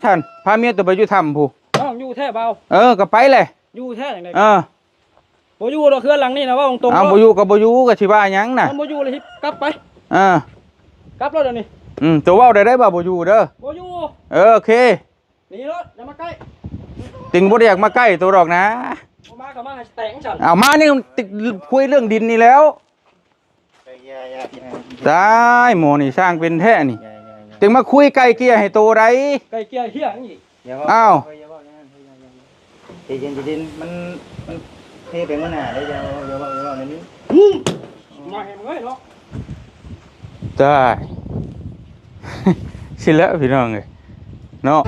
ທ່ານ ພາເມຍໂຕໄປຢູ່ຖ້ຳພຸ້ນ. ນ້ອງຢູ່ແທ້ເບົາ? ເອີ ກໍໄປແຫຼະ. ຢູ່ແທ້ຈັ່ງໃດ? ເອີ ບໍ່ຢູ່ດອກ ເຮືອນຫຼັງນີ້ນະ ເວົ້າຕົງໆ. ເອົາ ບໍ່ຢູ່ກໍບໍ່ຢູ່ ກໍຊິວ່າຫຍັງນະ? ມັນບໍ່ຢູ່ແລ້ວຊິກັບໄປ. ເອີ ກັບແລ້ວດຽວນີ້. ອືມ ໂຕເວົ້າໄດ້ໄດ໋ວ່າບໍ່ຢູ່ເດີ. ບໍ່ຢູ່. ເອີ ໂອເຄ. ໜີໂລດ ຢ່າມາໃກ້. ຕິງບໍ່ໄດ້ຢາກມາໃກ້ໂຕດອກນະ. ບໍ່ມາກໍມາໃຫ້ແຕກຊັ້ນ. ເອົາມານີ້ຕິ ຄຸຍເລື່ອງດິນນີ້ແລ້ວ. ຢ່າ ຢ່າ ຢ່າ ຢ່າ. ຕາຍ ໝໍນີ້ຊ່າງເປັນແທ້ນີ້. ຢ່າ ຢ່າ ຢ່າ. ຈຶ່ງມາຄຸຍໄກ່ເກ່ຍໃຫ້ໂຕໃດ. ໄກ່ເກ່ຍເຮີຍອີກ. ຢ່າເວົ້າ ອ້າວ ເຮີຍ ຢ່າເວົ້າຢ່າງນັ້ນ ເຮີຍ ຢ່າ ຢ່າ ຢ່າ. ໃຈເຢັນ ໃຈເຢັນ ມັນ ມັນເພໄປມື້ໜ້າເດ້. ຢ່າເວົ້າ ຢ່າເວົ້າ ຢ່າເວົ້າແນວນີ້. ອືມ ມາເຮັດເມື່ອຍເນາະ. ຕາຍ ຊິແລ້ວພີ່ນ້ອງເອີຍເນາະ.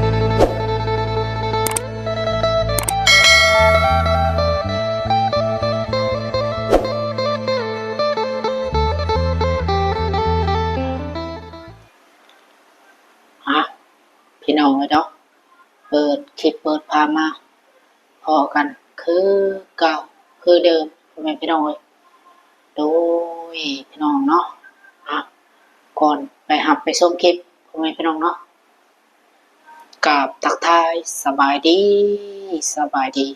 ອ່ະ ພີ່ນ້ອງເອີຍເນາະ ເປີດຄລິບເປີດພາບມາພໍ້ກັນຄືເກົ່າຄືເດີມ ພໍ່ແມ່ພີ່ນ້ອງເອີຍ. ໂດຍ ພີ່ນ້ອງເນາະ ອ່ະ ກ່ອນໄປຮັບໄປຊົມຄລິບ ພໍ່ແມ່ພີ່ນ້ອງເນາະ ກາບທັກທາຍສະບາຍດີ ສະບາຍດີ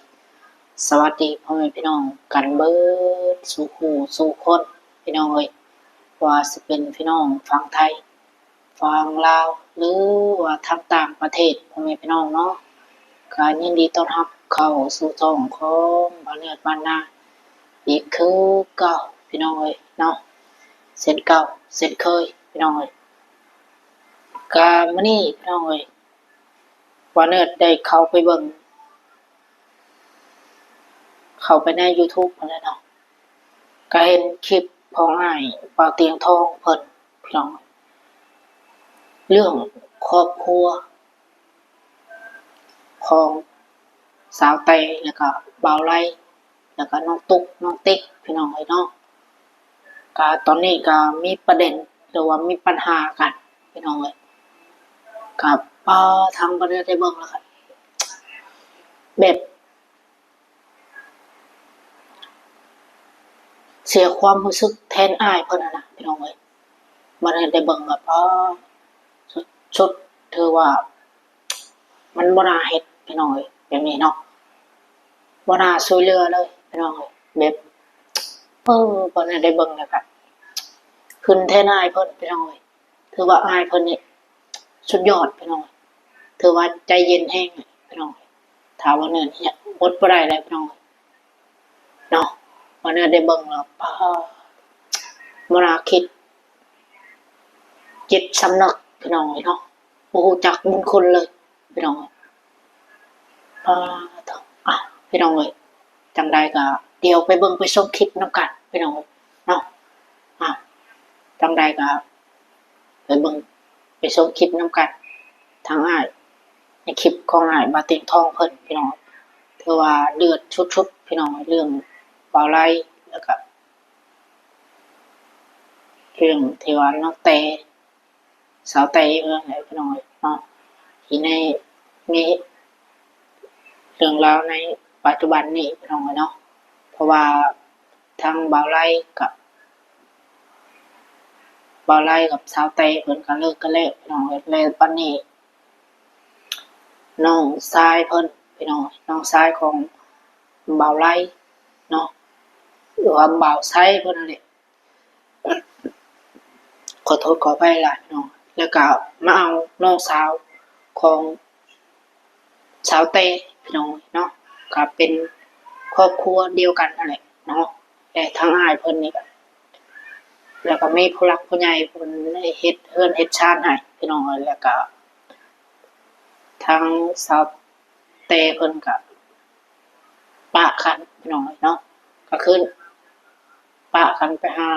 ສະຫວັດດີພໍ່ແມ່ພີ່ນ້ອງກັນເບິດສູ່ຄູ່ສູ່ຄົນ ພີ່ນ້ອງເອີຍ. ບໍ່ວ່າຊິເປັນພີ່ນ້ອງຝັ່ງໄທ ຝັ່ງລາວ ຫຼືວ່າທາງຕ່າງປະເທດ ພໍ່ແມ່ພີ່ນ້ອງເນາະ ກໍຍິນດີຕ້ອນຮັບເຂົ້າສູ່ຊ່ອງຂອງບ່າວເນີດບ້ານນາອີກຄືເກົ່າ ພີ່ນ້ອງເອີຍເນາະ ເຊັ່ນເກົ່າເຊັ່ນເຄີຍ ພີ່ນ້ອງເອີຍ. ກໍມື້ນີ້ ພີ່ນ້ອງເອີຍ ບ່າວເນີດໄດ້ເຂົ້າໄປເບິ່ງ ເຂົ້າໄປໃນຢູທູບຫັ້ນແຫຼະເນາະ ກໍເຫັນຄລິບຂອງອ້າຍບ່າວຕຽງທອງເພິ່ນ ພີ່ນ້ອງ ເລື່ອງຄອບຄົວຂອງສາວແຕ ແລ້ວກໍບ່າວໄລ ແລ້ວກໍນ້ອງຕຸກ ນ້ອງຕິກ ພີ່ນ້ອງເອີຍເນາະ. ກໍຕອນນີ້ກໍມີປະເດັນ ຫຼືວ່າມີບັນຫາກັນ ພີ່ນ້ອງເອີຍ. ກໍ ອ່າ ທາງບ່າວເນີດໄດ້ເບິ່ງແລ້ວກໍແບບ ເສຍຄວາມຮູ້ສຶກແທນອ້າຍເພິ່ນຫັ້ນນະ ພີ່ນ້ອງເອີຍ. ບັດນີ້ໄດ້ເບິ່ງແບບ ອໍ ສຸດໆ ຖືວ່າມັນບໍ່ໜ້າເຮັດ ພີ່ນ້ອງເອີຍ ແບບນີ້ເນາະ ບໍ່ໜ້າຊ່ວຍເຫຼືອເລີຍ ພີ່ນ້ອງເອີຍ. ແບບ ເອີ ບັດນີ້ໄດ້ເບິ່ງແລ້ວກະຫຶງແທນອ້າຍເພິ່ນ ພີ່ນ້ອງເອີຍ. ຖືວ່າອ້າຍເພິ່ນນີ້ສຸດຍອດ ພີ່ນ້ອງເອີຍ ຖືວ່າໃຈເຢັນແຮງ ພີ່ນ້ອງເອີຍ. ຖ້າວ່າເນີນນີ້ອດບໍ່ໄດ້ແລ້ວ ພີ່ນ້ອງເອີຍເນາະ. ວ່າເນີນໄດ້ເບິ່ງແລ້ວ ປາ ບໍ່ໜ້າຄິດ ຈິດສຳນຶກ ພີ່ນ້ອງເອີຍເນາະ ບໍ່ຮູ້ຈັກບຸນຄຸນເລີຍ ພີ່ນ້ອງເອີຍ. ປາໂທ້ ອ່ະ ພີ່ນ້ອງເອີຍ ຈັ່ງໃດກໍດຽວໄປເບິ່ງໄປຊົມຄລິບນຳກັນ ພີ່ນ້ອງເອີຍເນາະ. ອ່ະ ຈັ່ງໃດກໍໄປເບິ່ງໄປຊົມຄລິບນຳກັນ ທາງອ້າຍ ໃນຄລິບຂອງອ້າຍບ່າວຕຽງທອງເພິ່ນ ພີ່ນ້ອງ. ຖືວ່າເດືອດສຸດໆ ພີ່ນ້ອງ ເລື່ອງບ່າວໄລ ແລ້ວກໍເລື່ອງທີ່ວ່ານ້ອງແຕ ສາວແຕເອີງແຫຼະ ພີ່ນ້ອງເອີຍເນາະ ທີ່ໃນ ໃນເລື່ອງລາວໃນປັດຈຸບັນນີ້ ພີ່ນ້ອງເອີຍເນາະ. ເພາະວ່າທາງບ່າວໄລກັບ ບ່າວໄລກັບສາວແຕເພິ່ນກໍເລີກກັນແລ້ວ ພີ່ນ້ອງເອີຍ. ແລ້ວບັດນີ້ນ້ອງຊາຍເພິ່ນ ພີ່ນ້ອງ ນ້ອງຊາຍຂອງບ່າວໄລເນາະ ຫຼືວ່າບ່າວໄຊເພິ່ນນັ້ນແຫຼະ ຂໍໂທດຂໍອະໄພຫຼາຍເນາະ. ແລ້ວກໍມາເອົານ້ອງສາວຂອງສາວແຕ ພີ່ນ້ອງເນາະ ກໍເປັນຄອບຄົວດຽວກັນນັ້ນແຫຼະເນາະ. ແຕ່ທາງອ້າຍເພິ່ນນີ້ກໍ ແລ້ວກໍມີຜູ້ຫຼັກຜູ້ໃຫຍ່ເພິ່ນໄດ້ເຮັດເຮືອນເຮັດຊານໃຫ້ ພີ່ນ້ອງເອີຍ. ແລ້ວກໍທາງສາວແຕເພິ່ນກໍ ປະກັນ ພີ່ນ້ອງເອີຍເນາະ ກໍຄືປະກັນໄປຫາ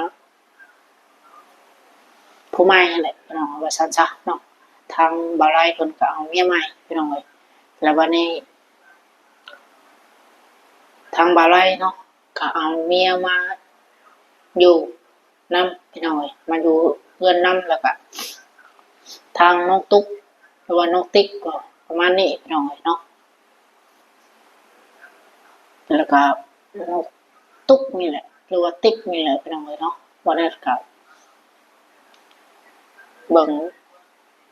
ຜູ້ໃໝ່ຫັ້ນແຫຼະ ພີ່ນ້ອງ ວ່າຊັ້ນຊະເນາະ. ທາງບ່າວໄລເພິ່ນກໍເອົາເມຍໃໝ່ ພີ່ນ້ອງເອີຍ. ແລ້ວບັດນີ້ທາງບ່າວໄລເນາະ ກໍເອົາເມຍມາຢູ່ນຳ ພີ່ນ້ອງເອີຍ ມາຢູ່ເຮືອນນຳ. ແລ້ວກໍທາງນ້ອງຕຸກ ຫຼືວ່ານ້ອງຕິກ ກໍປະມານນີ້ ພີ່ນ້ອງເອີຍເນາະ. ແລ້ວກໍຕຸກນີ້ແຫຼະ ຫຼືວ່າຕິກນີ້ແຫຼະ ພີ່ນ້ອງເອີຍເນາະ. ບໍ່ໄດ້ກໍເບິ່ງ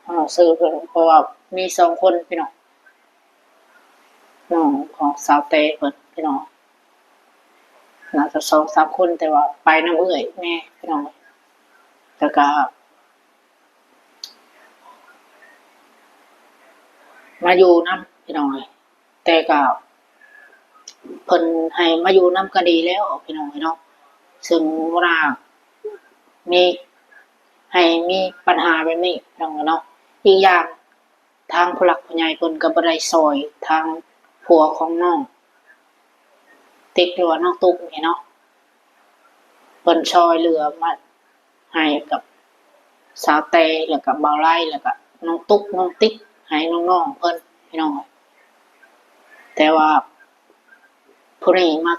ເວົ້າຊື່ເພິ່ນ ເພາະວ່າມີສອງຄົນພີ່ນ້ອງ ນ້ອງຂອງສາວແຕເພິ່ນພີ່ນ້ອງ ໜ້າຈະສອງສາມຄົນ ແຕ່ວ່າໄປນຳເອື້ອຍແດ່ພີ່ນ້ອງ ແລ້ວກະມາຢູ່ນຳພີ່ນ້ອງ ແຕ່ກະເພິ່ນໃຫ້ມາຢູ່ນຳກະດີແລ້ວພີ່ນ້ອງເອີຍເນາະ ເຊິ່ງບໍ່ໜ້າມີ ໃຫ້ມີບັນຫາແບບນີ້ພີ່ນ້ອງເນາະ ອີກຢ່າງ ທາງຜູ້ຫຼັກຜູ້ໃຫຍ່ເພິ່ນກໍບໍ່ໄດ້ຊ່ອຍທາງຜົວຂອງນ້ອງຕິກ ຫຼືວ່ານ້ອງຕຸກນີ້ເນາະ ເພິ່ນຊ່ອຍເຫຼືອມາໃຫ້ກັບສາວແຕ ແລ້ວກໍບ່າວໄລ ແລ້ວກໍນ້ອງຕຸກ ນ້ອງຕິກ ໃຫ້ນ້ອງໆເພິ່ນພີ່ນ້ອງ ແຕ່ວ່າຜູ້ນີ້ມາ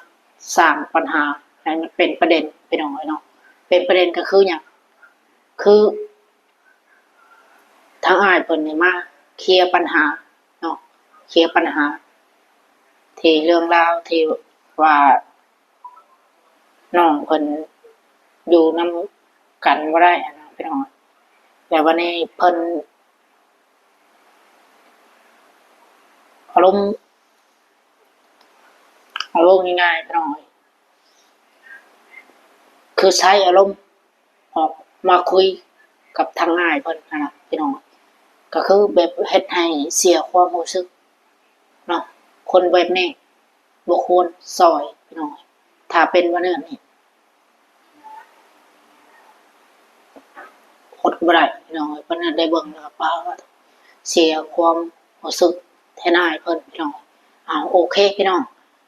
ສ້າງບັນຫາໃຫ້ມັນເປັນປະເດັນພີ່ນ້ອງເອີຍເນາະ ເປັນປະເດັນກໍຄືຫຍັງ ຄື ທາງອ້າຍເພິ່ນນີ້ມາເຄຍບັນຫາເນາະ ເຄຍບັນຫາທີ່ເລື່ອງລາວທີ່ວ່ານ້ອງເພິ່ນຢູ່ນຳກັນບໍ່ໄດ້ຫັ້ນນະພີ່ນ້ອງ ແລ້ວບາດນີ້ເພິ່ນອາລົມ ເວົ້າງ່າຍໆ ພີ່ນ້ອງເອີຍ ຄືໃຊ້ອາລົມອອກມາຄຸຍກັບທາງອ້າຍເພິ່ນຫັ້ນນະພີ່ນ້ອງ ກໍຄືແບບເຮັດໃຫ້ເສຍຄວາມຮູ້ສຶກເນາະ ຄົນແບບນີ້ບໍ່ຄວນຊ່ອຍພີ່ນ້ອງ ຖ້າເປັນແບບນີ້ ອົດບໍ່ໄດ້ພີ່ນ້ອງເອີຍ ເພິ່ນໄດ້ເບິ່ງແລ້ວກໍ ປາດ ເສຍຄວາມຮູ້ສຶກແທນອ້າຍເພິ່ນພີ່ນ້ອງ ເອົາ ໂອເຄພີ່ນ້ອງ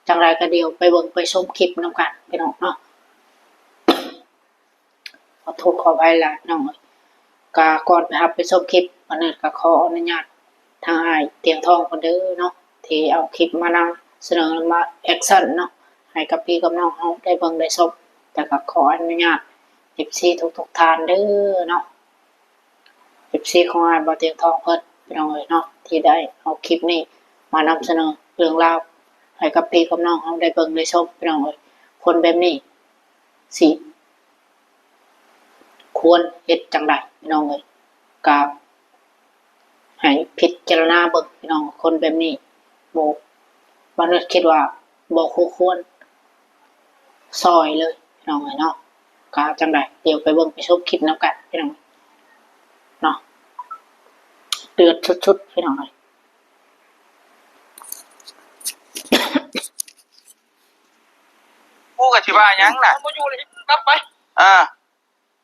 ຈັ່ງໃດກໍດຽວໄປເບິ່ງໄປຊົມຄລິບນຳກັນພີ່ນ້ອງເນາະ ຂໍໂທດຂໍອະໄພຫຼາຍພີ່ນ້ອງເອີຍ ກໍກ່ອນໄປຮັບໄປຊົມຄລິບ ອັນນີ້ກໍຂໍອະນຸຍາດ ທາງອ້າຍຕຽງທອງເພິ່ນເດີເນາະ ທີ່ເອົາຄລິບມານຳສະເໜີ ມາແອັກຊັນເນາະ ໃຫ້ກັບພີ່ກັບນ້ອງເຮົາໄດ້ເບິ່ງໄດ້ຊົມ ແຕ່ກໍຂໍອະນຸຍາດເອັຟຊີທຸກໆທ່ານເດີເນາະ ເອັຟຊີຂອງອ້າຍບ່າວຕຽງທອງເພິ່ນ ພີ່ນ້ອງເອີຍເນາະ ທີ່ໄດ້ເອົາຄລິບນີ້ມານຳສະເໜີເລື່ອງລາວໃຫ້ກັບພີ່ກັບນ້ອງເຮົາໄດ້ເບິ່ງໄດ້ຊົມ ພີ່ນ້ອງເອີຍ ຄົນແບບນີ້ຊິຄວນເຮັດຈັ່ງໃດ ພີ່ນ້ອງເອີຍ ກະ ໃຫ້ພິຈາລະນາເບິ່ງພີ່ນ້ອງ ຄົນແບບນີ້ບໍ່ ບ່າວເນີດຄິດວ່າບໍ່ຄູ່ຄວນຊ່ອຍເລີຍພີ່ນ້ອງເອີຍເນາະ ກະຈັ່ງໃດ ດຽວໄປເບິ່ງໄປຊົມຄລິບນຳກັນພີ່ນ້ອງເນາະ ເດືອດສຸດໆພີ່ນ້ອງເອີຍ ກູກໍຊິວ່າຫຍັງນະ ບໍ່ຢູ່ເລີຍ ກັບໄປ ເອີ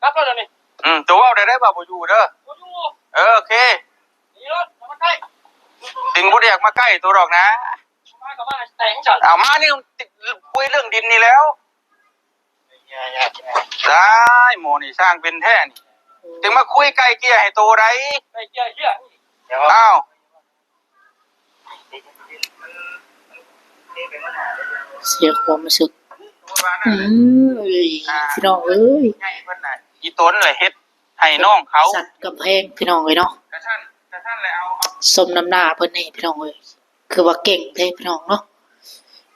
ກັບແລ້ວນີ້ ອືມ ໂຕເວົ້າໄດ້ ໄດ້ວ່າບໍ່ຢູ່ເດີ ບໍ່ຢູ່ ເອີ ໂອເຄ ນີ້ລົດ ຢ່າມາໃກ້ ຈຶ່ງບໍ່ໄດ້ຢາກມາໃກ້ໂຕດອກນະ ມາກໍມາແຕ່ງຊັ້ນ ເອົາມານີ້ ຄຸຍເລື່ອງດິນນີ້ແລ້ວ ຕາຍ ໝໍນີ້ຊ່າງເປັນແທ້ນີ້ ຈຶ່ງມາຄຸຍໄກ່ເກ່ຍໃຫ້ໂຕໃດ ໄກ່ເກ່ຍເຮີ້ຍ ອ້າວ ເສຍຄວາມຮູ້ສຶກ ອືມ ພີ່ນ້ອງເອີຍ ອີຕົນລະເຮັດໃຫ້ນ້ອງເຂົາ ສັດກຳແພງພີ່ນ້ອງເອີຍເນາະ ສົມນ້ຳໜ້າເພິ່ນນີ້ພີ່ນ້ອງເອີຍ ຄືວ່າເກັ່ງແທ້ພີ່ນ້ອງເນາະ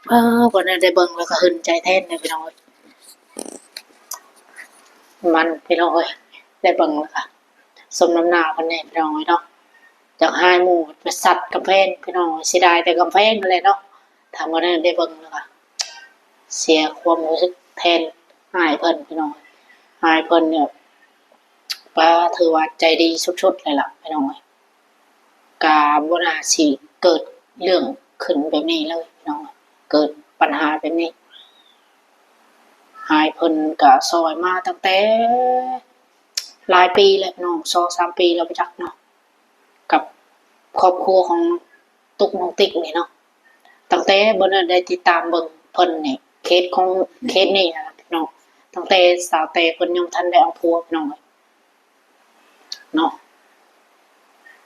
ເອີ ວັນນັ້ນໄດ້ເບິ່ງແລ້ວກໍຫຶ່ນໃຈແທນເດ້ພີ່ນ້ອງເອີຍ ມັນພີ່ນ້ອງເອີຍ ໄດ້ເບິ່ງແລ້ວກໍ ສົມນ້ຳໜ້າເພິ່ນແດ່ພີ່ນ້ອງເອີຍເນາະ ຢາກໃຫ້ໝູ່ໄປສັດກຳແພງພີ່ນ້ອງ ເສຍດາຍແຕ່ກຳແພງຫັ້ນແຫຼະເນາະ ຖ້າມື້ນັ້ນໄດ້ເບິ່ງແລ້ວກໍເສຍຄວາມຮູ້ສຶກແທນອ້າຍເພິ່ນພີ່ນ້ອງ ອ້າຍເພິ່ນນີ້ ປາ ຖືວ່າໃຈດີສຸດໆເລີຍລະພີ່ນ້ອງເອີຍ ກະບໍ່ໜ້າຊິເກີດເລື່ອງຂຶ້ນແບບນີ້ເລີຍພີ່ນ້ອງ ເກີດບັນຫາແບບນີ້ ອ້າຍເພິ່ນກະຊ່ອຍມາຕັ້ງແຕ່ຫຼາຍປີແລ້ວພີ່ນ້ອງ ສອງສາມປີແລ້ວບໍ່ຈັກເນາະ ກັບຄອບຄົວຂອງຕຸກນ້ອງຕິກນີ້ເນາະ ຕັ້ງແຕ່ບໍ່ໄດ້ຕິດຕາມເບິ່ງເພິ່ນນີ້ ເຄສຂອງ ເຄສນີ້ນະພີ່ນ້ອງ ຕັ້ງແຕ່ສາວແຕເພິ່ນຍັງບໍ່ທັນໄດ້ເອົາຜົວພີ່ນ້ອງເອີຍ ເນາະ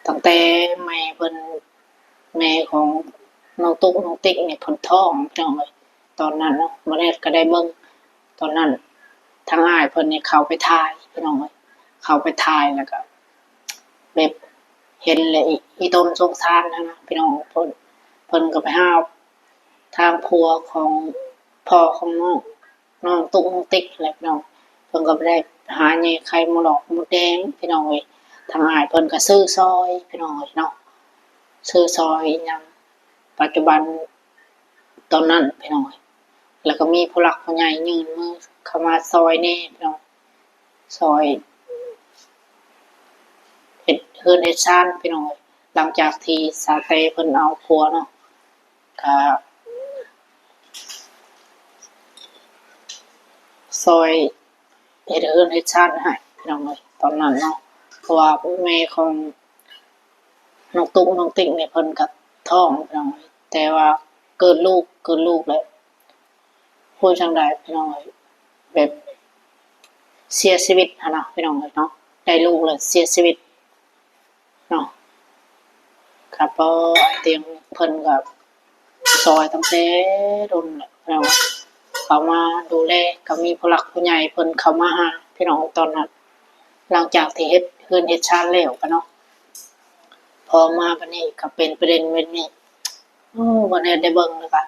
ຕັ້ງແຕ່ແມ່ເພິ່ນ ແມ່ຂອງນ້ອງຕຸກນ້ອງຕິກນີ້ເພິ່ນທ້ອງພີ່ນ້ອງເອີຍ ຕອນນັ້ນເນາະ ບໍ່ແລດກໍໄດ້ເບິ່ງ ຕອນນັ້ນທາງອ້າຍເພິ່ນນີ້ເຂົ້າໄປຖ່າຍພີ່ນ້ອງເອີຍ ເຂົ້າໄປຖ່າຍແລ້ວກໍແບບເຫັນແລ້ວອີ່ ອີ່ຕົນສົງສານຫັ້ນນະພີ່ນ້ອງ ເພິ່ນ ເພິ່ນກໍໄປຫາທາງຜົວຂອງພໍ່ຂອງນ້ອງ ນ້ອງຕຸກນ້ອງຕິກແຫຼະພີ່ນ້ອງ ເພິ່ນກໍໄປໄດ້ຫາແຍ່ໄຂ່ມົດຫຼອກມົດແດງພີ່ນ້ອງເອີຍ ທາງອ້າຍເພິ່ນກໍຊື້ຊ່ອຍພີ່ນ້ອງເອີຍເນາະ ຊື້ຊ່ອຍອີ່ຫຍັງ ປັດຈຸບັນຕອນນັ້ນພີ່ນ້ອງເອີຍ ແລ້ວກໍມີຜູ້ຫຼັກຜູ້ໃຫຍ່ຍື່ນມືເຂົ້າມາຊ່ອຍແດ່ພີ່ນ້ອງ ຊ່ອຍເຮັດເຮືອນເຮັດຊານພີ່ນ້ອງເອີຍ ຫຼັງຈາກທີ່ສາວແຕເພິ່ນເອົາຜົວເນາະ ກະຊ່ອຍເຮັດເຮືອນເຮັດຊານໃຫ້ພີ່ນ້ອງເອີຍ ຕອນນັ້ນເນາະ ເພາະວ່າແມ່ຂອງນ້ອງຕຸກນ້ອງຕິກນີ້ເພິ່ນກະທ້ອງພີ່ນ້ອງເອີຍ ແຕ່ວ່າເກີດລູກ ເກີດລູກແລ້ວ ຮູ້ຈັ່ງໃດພີ່ນ້ອງເອີຍ ແບບເສຍຊີວິດຫັ້ນນະພີ່ນ້ອງເອີຍເນາະ ໄດ້ລູກແລ້ວເສຍຊີວິດ ເນາະ ກະພໍອ້າຍຕຽງເພິ່ນກະຊ່ອຍຕັ້ງແຕ່ດົນແລ້ວເນາະ ເຂົ້າມາດູແລ ກະມີຜູ້ຫຼັກຜູ້ໃຫຍ່ເພິ່ນເຂົ້າມາຫາພີ່ນ້ອງຕອນນັ້ນ ຫຼັງຈາກທີ່ເຮັດເຮືອນເຮັດຊານແລ້ວກະເນາະ ພໍມາບັດນີ້ກະເປັນປະເດັນແບບນີ້ ໂອ້ ບໍ່ແນ່ໄດ້ເບິ່ງແລ້ວກະ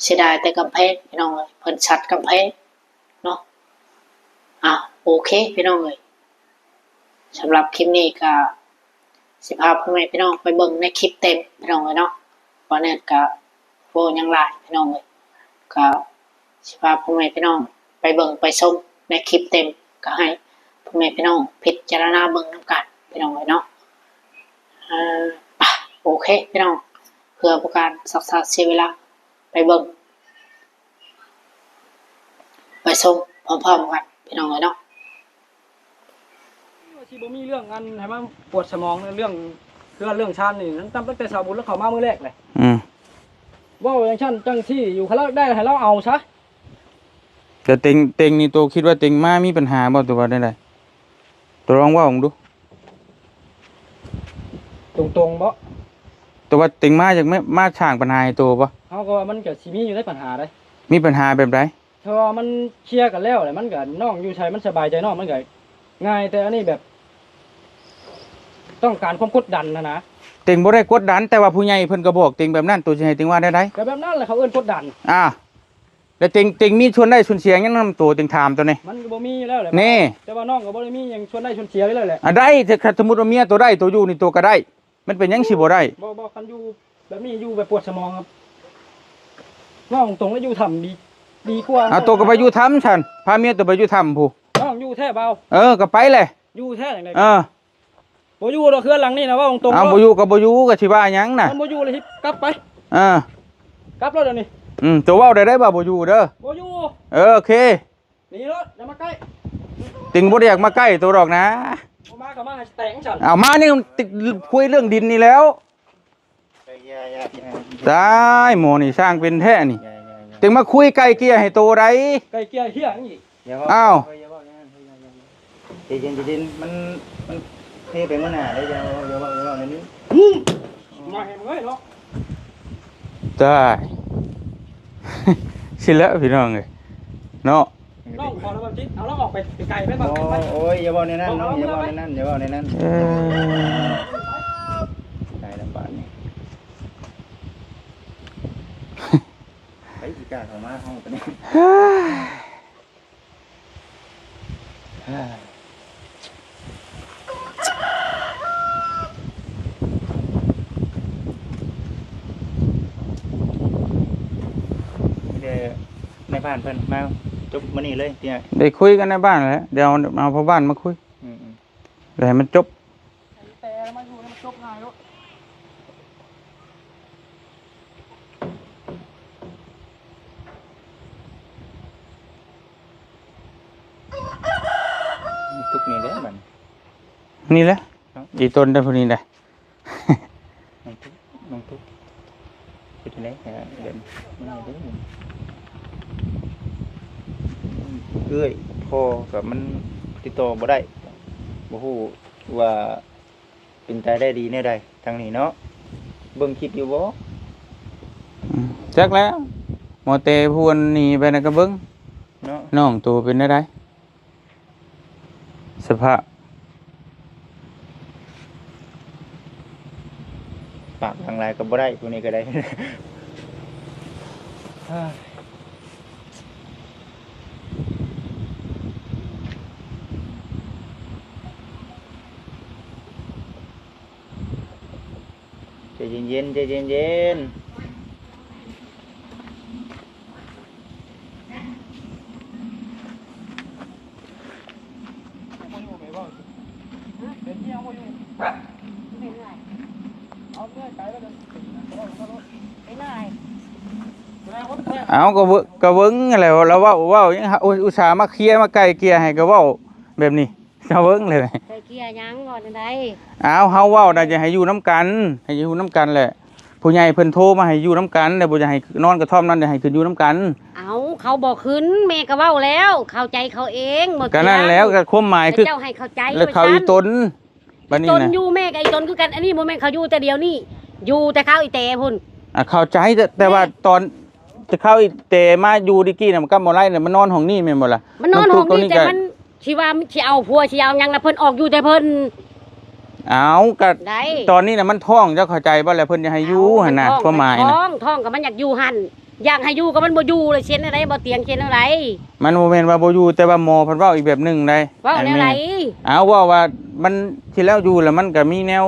ເສຍດາຍແຕ່ກຳແພງພີ່ນ້ອງເອີຍ ເພິ່ນສັດກຳແພງ ເນາະ ອ່າ ໂອເຄພີ່ນ້ອງເອີຍ ສຳລັບຄລິບນີ້ກະຊິພາພໍ່ແມ່ພີ່ນ້ອງໄປເບິ່ງໃນຄລິບເຕັມພີ່ນ້ອງເອີຍເນາະ ບໍ່ແນ່ກະເວົ້າຫຍັງຫຼາຍພີ່ນ້ອງເອີຍ ກະຊິພາພໍ່ແມ່ພີ່ນ້ອງໄປເບິ່ງໄປຊົມໃນຄລິບເຕັມ ກະໃຫ້ພໍ່ແມ່ພີ່ນ້ອງພິຈາລະນາເບິ່ງນຳກັນພີ່ນ້ອງເອີຍເນາະ ອ່າ ໂອເຄພີ່ນ້ອງ ເພື່ອບໍ່ການຊັກຊ້າເສຍເວລາ ໄປເບິ່ງ ໄປຊົມພ້ອມໆກັນພີ່ນ້ອງເອີຍເນາະ ວ່າຊິບໍ່ມີເລື່ອງອັນໃຫ້ມາປວດສະໝອງເລື່ອງເຮືອນເລື່ອງຊານນີ້ ຕັ້ງແຕ່ສາວບຸນລາວເຂົ້າມາມື້ແລກເລີຍ ອືມ ເວົ້າຈັ່ງຊັ້ນຈັ່ງຊີ້ຢູ່ ຄັນລາວໄດ້ໃຫ້ລາວເອົາຊະ ແຕ່ເຕັງ ເຕັງນີ້ໂຕຄິດວ່າເຕັງມາມີປັນຫາບໍ່ ໂຕວ່າແນວໃດ ໂຕລອງເວົ້າເບິ່ງດູ. ຕົງໆບໍ? ແຕ່ວ່າເຕັງມາຢາກມາ ມາສ້າງບັນຫາໃຫ້ໂຕບໍ? ເຮົາກໍວ່າມັນກໍຊິມີຢູ່ໃນບັນຫາໃດ໋. ມີບັນຫາແບບໃດ? ຖ້າວ່າມັນເຄຍກັນແລ້ວ ແລ້ວມັນກໍ ນ້ອງຢູ່ໃສມັນສະບາຍໃຈນ້ອງ ມັນກໍງ່າຍ ແຕ່ອັນນີ້ແບບຕ້ອງການຄວາມກົດດັນຫັ້ນນະ. ເຕັງບໍ່ໄດ້ກົດດັນ ແຕ່ວ່າຜູ້ໃຫຍ່ເພິ່ນກໍບອກເຕັງແບບນັ້ນ ໂຕຊິໃຫ້ເຕັງວ່າແນວໃດ? ກໍແບບນັ້ນແຫຼະ ເຂົາເອີ້ນກົດດັນ. ອ່າ ແລ້ວເຕັງ ເຕັງມີສ່ວນໄດ້ສ່ວນເສຍຫຍັງນຳໂຕ ເຕັງຖາມໂຕນີ້? ມັນກໍບໍ່ມີຢູ່ແລ້ວແຫຼະ. ນີ້ ແຕ່ວ່ານ້ອງກໍບໍ່ໄດ້ມີຫຍັງສ່ວນໄດ້ສ່ວນເສຍຢູ່ແລ້ວແຫຼະ. ອ່າ ໄດ້ ຖ້າ ຖ້າສົມມຸດວ່າເມຍໂຕໄດ້ ໂຕຢູ່ນີ້ໂຕກໍໄດ້ ມັນເປັນຫຍັງຊິບໍ່ໄດ້? ບໍ່ ບໍ່ ຄັນຢູ່ແບບນີ້ ຢູ່ແບບປວດສະໝອງ ເວົ້າຕົງໆ ແລ້ວຢູ່ຖ້ຳດີ ດີກວ່າ. ອ່າ ໂຕກໍໄປຢູ່ຖ້ຳຊັ້ນ ພາເມຍໂຕໄປຢູ່ຖ້ຳພຸ້ນ. ນ້ອງຢູ່ແທ້ບ່າວ? ເອີ ກໍໄປແຫຼະ. ຢູ່ແທ້ຈັ່ງໃດ? ເອີ. ບໍ່ຢູ່ດອກ ເຮືອນຫຼັງນີ້ນະ ເວົ້າຕົງໆ. ເອົາ ບໍ່ຢູ່ກໍບໍ່ຢູ່ ກໍຊິວ່າຫຍັງນະ? ຄັນບໍ່ຢູ່ແລ້ວຊິກັບໄປ. ເອີ ກັບໂລດດຽວນີ້. ອືມ ໂຕເວົ້າໄດ້ ໄດ້ວ່າບໍ່ຢູ່ເດີ. ບໍ່ຢູ່. ເອີ ໂອເຄ ໜີໂລດ ຢ່າມາໃກ້. ເຕັງບໍ່ໄດ້ຢາກມາໃກ້ໂຕດອກນະ. ບໍ່ມາກໍມາໃຫ້ແຕກຊັ້ນ. ເອົາມານີ້ ຄຸຍເລື່ອງດິນນີ້ແລ້ວ. ຕາຍ ໝໍນີ້ຊ່າງເປັນແທ້ນີ້. ເຕັງມາຄຸຍໄກ່ເກ່ຍໃຫ້ໂຕໃດ. ໄກ່ເກ່ຍເຮັດຫຍັງອີກ? ອ້າວ ໃຈເຢັນໆ ມັນ ມັນເທໄປມື້ໜ້າເດີ. ຢ່າເວົ້າ ຢ່າເວົ້າ ຢ່າເວົ້າແນວນີ້. ອືມ ມາໃຫ້ເບິ່ງເລີຍເນາະ. ຕາຍ ຊິແລ້ວພີ່ນ້ອງເອີຍເນາະ. ນ້ອງຂໍລະເບິ່ງຈິ ເອົາລາວອອກໄປໄກໆ ໄປເບິ່ງ. ໂອ້ຍ ຢ່າເວົ້າແນວນັ້ນ ນ້ອງ ຢ່າເວົ້າແນວນັ້ນ ຢ່າເວົ້າແນວນັ້ນ. ເອີ ຕາຍແລ້ວບາດນີ້ ໃຜຊິກ້າເຂົ້າມາຫ້ອງປານນີ້. ມີແຕ່ນາຍບ້ານເພິ່ນມາຈົບມື້ນີ້ເລີຍຕິ. ໄດ້ຄຸຍກັບນາຍບ້ານແຫຼະ ດຽວເອົາພໍ່ບ້ານມາຄຸຍ. ອືມໆ ແລ້ວໃຫ້ມັນຈົບ. ແຕ່ມາຢູ່ໃຫ້ມັນຈົບງ່າຍໂລດ. ທຸກນີ້ແຫຼະມັນ ນີ້ແຫຼະ ເນາະ ອີຕົນໄດ້ຜູ້ນີ້ໄດ໋. ນ້ອງຕຸກ ນ້ອງຕຸກ ເຮັດຈັ່ງໃດ? ເອີ ເອື້ອຍພໍ່ກໍມັນຕິດຕໍ່ບໍ່ໄດ້ ບໍ່ຮູ້ວ່າ ເປັນຕາຍໄດ້ດີແນວໃດທາງນີ້ເນາະ? ເບິ່ງຄລິບຢູ່ບໍ່? ອືມ ຈັກແລ້ວ ໝໍແຕ່ຜູ້ອັນໜີໄປນັ້ນກໍເບິ່ງເນາະ ນ້ອງໂຕເປັນແນວໃດ ສະພາບ ປາກຫຍັງຫຼາຍກໍບໍ່ໄດ້ ຜູ້ນີ້ກໍໄດ້. เย็นๆ ใจเย็นๆ เอาก็เบิ่ง ก็เบิ่งนั่นแหละ ลาวเว้า เว้าหยัง โอ๊ย อุตส่าห์มาเคลียร์ มาไกล่เกลี่ยให้ ก็เว้าแบบนี้ เจ้าเบิ่งเลย ไกล่เกลี่ยหยัง เว้าแนวใด อ้าว เฮาเว้าน่ะ จะให้อยู่นำกัน ให้อยู่นำกันแหละ ผู้ใหญ่เพิ่นโทรมาให้อยู่นำกัน แล้วบ่อยากให้นอนกระท่อมนั้น อยากให้ขึ้นอยู่นำกัน เอ้า เขาบ่ขึ้น แม่ก็เว้าแล้ว เข้าใจเขาเอง บ่เถียง ก็นั่นแล้ว ก็ความหมายคือ เจ้าให้เข้าใจ แล้วเขา ว่าซั่น อีตน บัดนี้ อีตน นะ อยู่ แม่ก็อีตนคือกัน อันนี้บ่แม่นเขาอยู่แต่เดี๋ยวนี้ อยู่แต่คราวอีแต๋พุ้น อ่ะ เข้าใจ แต่ แต่ว่า แม่ ตอนแต่คราวอีแต๋มาอยู่ดิกี้น่ะ มันก็บ่ไล่น่ะ มันนอนห้องนี้แม่นบ่ล่ะ มันนอนห้องนี้ มันทุกข์ตรงนี้ แต่ ก็ มัน สิว่าสิเอาผัวสิเอาหยังนะ เพิ่นออกอยู่แต่เพิ่น เอ้า ก็ ได้ ตอนนี้น่ะมันท้อง เจ้าเข้าใจบ่ แล้วเพิ่นจะให้อยู่ เอ้า หั่นน่ะ มันท้อง ความหมายน่ะ มันท้อง ท้องก็มันอยากอยู่หั่น อยากให้อยู่ก็มันบ่อยู่ แล้วเซ็นอะไร บ่เตียงเซ็นอะไร มันบ่แม่นว่าบ่อยู่ แต่ว่าหมอเพิ่นเว้าอีกแบบหนึ่งได๋ เว้าแนวใด อันนี้ เอ้า เว้าว่ามันสิแล้วอยู่แล้วมันก็มีแนว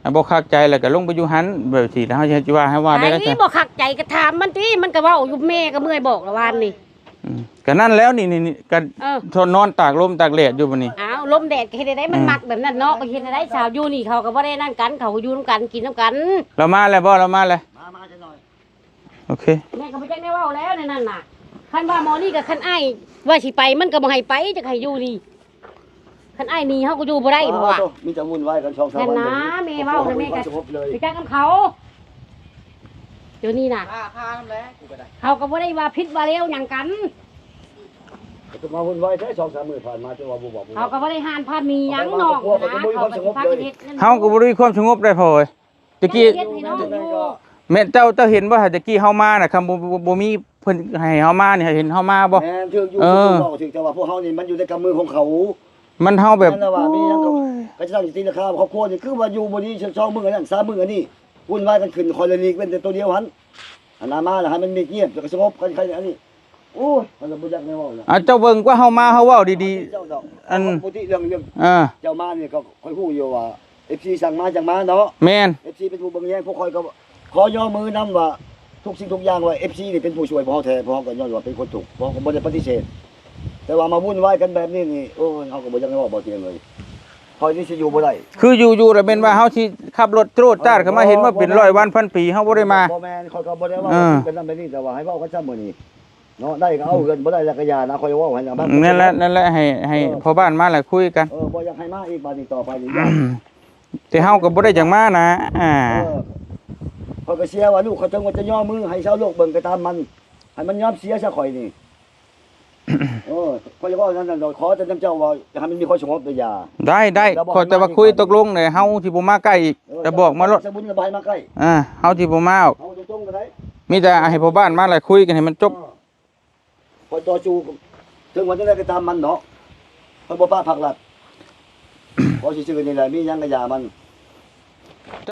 อ่ะ บ่คักใจแล้วก็ลงไปอยู่หั่น แบบสิ แล้วเฮาสิว่า ให้ว่าได้ ไผ แล้วจ้ะ บ่คักใจก็ถามมันติ มันก็เว้าอยู่ แม่ก็เมื่อยบอกละวานนี่ อืม ก็นั่นแล้วนี่ นี่ นี่ ก็ เออ ทนนอนตากลมตากแดดอยู่บัดนี้ อ้าว ลมแดดก็เฮ็ดได้ มัน อืม มักแบบนั้นเนาะ ก็เฮ็ดได้ สาวอยู่นี่เขาก็บ่ได้นั่นกัน เขาก็อยู่นำกัน กินนำกัน เรามาแล้วบ่ เรามาแล้ว มา มาจักหน่อย โอเค แม่ก็บ่จักแนวเว้าแล้วในนั้นน่ะ คันว่าหมอนี่ก็ คันอ้ายว่าสิไป มันก็บ่ให้ไป จักให้อยู่นี่ คันอ้ายหนีเฮาก็อยู่บ่ได้ เพราะว่า อ้าว มีแต่วุ่นวายกันสองสามวัน นั่นนะ แม่เว้านะ แม่ก็ ความสงบเลย ไปจักนำเขา เดี๋ยวนี้น่ะ ฆ่า ฆ่านำแหละ กูก็ได้ เขาก็บ่ได้ว่าผิดว่าเลวหยังกัน ก็มาวุ่นวายแท้ สองสามมื้อผ่านมา จนว่าบ่บอกบ่ เขาก็บ่ได้ห้ามพาหนีหยังน้องนะ เขาก็บ่มีความสงบเลย เฮาก็บ่ได้มีความสงบได้พ่อเอ้ย ตะกี้ เฮ็ดให้น้องอยู่ แม่นเจ้า เจ้าเห็นบ่ ตะกี้เฮามาน่ะ คันบ่ บ่ บ่มีเพิ่นให้เฮามานี่ เห็นเฮามาบ่ แม่น ถืกอยู่ เออ ถืกอยู่ ถืก แต่ว่าพวกเฮานี่มันอยู่ในกำมือของเขา มันเฮาแบบ นั่นน่ะว่ามีหยังก็ โอ้ย ก็จะตั้งสติราคาครอบครัวนี่ คือว่าอยู่บ่ดีสองมื้ออันนั้น สามมื้ออันนี้ วุ่นวายกันขึ้น คอยละหลีกเว้นแต่ตัวเดียวหั่น อันนั้นมาแล้วให้มันเงียบๆ แล้วก็สงบกัน ใครอันนี้ โอ้ย มันก็บ่อยากแนวเว้านะ อ่ะ เจ้าเบิ่งกว่าเฮามา เฮาเว้าดีๆ เจ้าดอก อัน ปกติเรื่อง เรื่อง อ่า เจ้ามานี่ก็ค่อยฮู้อยู่ว่า เอฟซี สั่งมาจั่งมาเนาะ แม่น เอฟซี เป็นผู้เบิ่งแยง พวกข้อยก็ขอย่อมือนำว่า ทุกสิ่งทุกอย่างว่า เอฟซี นี่เป็นผู้ช่วยพวกเฮาแท้ พวกเฮาก็ย้อนว่าเป็นคนทุกข์ พวกเฮาก็บ่ได้ปฏิเสธ แต่ว่ามาวุ่นวายกันแบบนี้นี่ โอ้ย เฮาก็บ่อยากให้เว้าบ่เตียงเลย ข้อยนี่สิอยู่บ่ได้ คืออยู่ๆ แล้วแม่นว่าเฮาสิขับรถโจดจาดเข้ามา เห็นว่าเป็นร้อยวันพันปี เฮาบ่ได้มา บ่แม่น ข้อยก็บ่ได้เว้า เออ เป็นนั่นเป็นนี่ แต่ว่าให้เว้ากันซะมื้อนี้เนาะ ได้ก็เอาเฮือน บ่ได้แล้วก็อย่านะ ข้อยเว้าให้นะ นั่นแหละ นั่นแหละ ให้ ให้ เออ พ่อบ้านมาแล้วคุยกัน เออ บ่อยากให้มาอีกบาดนี้ต่อไปนี่ แต่เฮาก็บ่ได้อยากมานะ อ่า เออ ข้อยก็เสียว่าลูกเขาจั่งว่าจะย่อมือให้ชาวโลกเบิ่งก็ตามมัน ให้มันยอมเสียซะข้อยนี่ เออ ข้อยจะเว้านั่นน่ะ ขอแต่นำเจ้าว่าอย่าให้มันมีความสงบเด้อย่า ได้ ได้ แล้วบอก ขอแต่ว่า ให้มา คุย อีก ตกลงเลย เฮาสิบ่มาใกล้อีก เออ แต่บอกมาโลด สมมุติว่าบ่ให้มาใกล้ อ่า เฮาสิบ่มาออก เฮาตรงๆก็ได้ มีแต่ให้พ่อบ้านมาแล้วคุยกันให้มันจบ เออ ข้อยต่อสู้ ถึงว่าจั่งใดก็ตามมันเนาะ ข้อยบ่ปะพรรครัฐ ขอซื่อๆนี่แหละ มีหยังก็อย่ามัน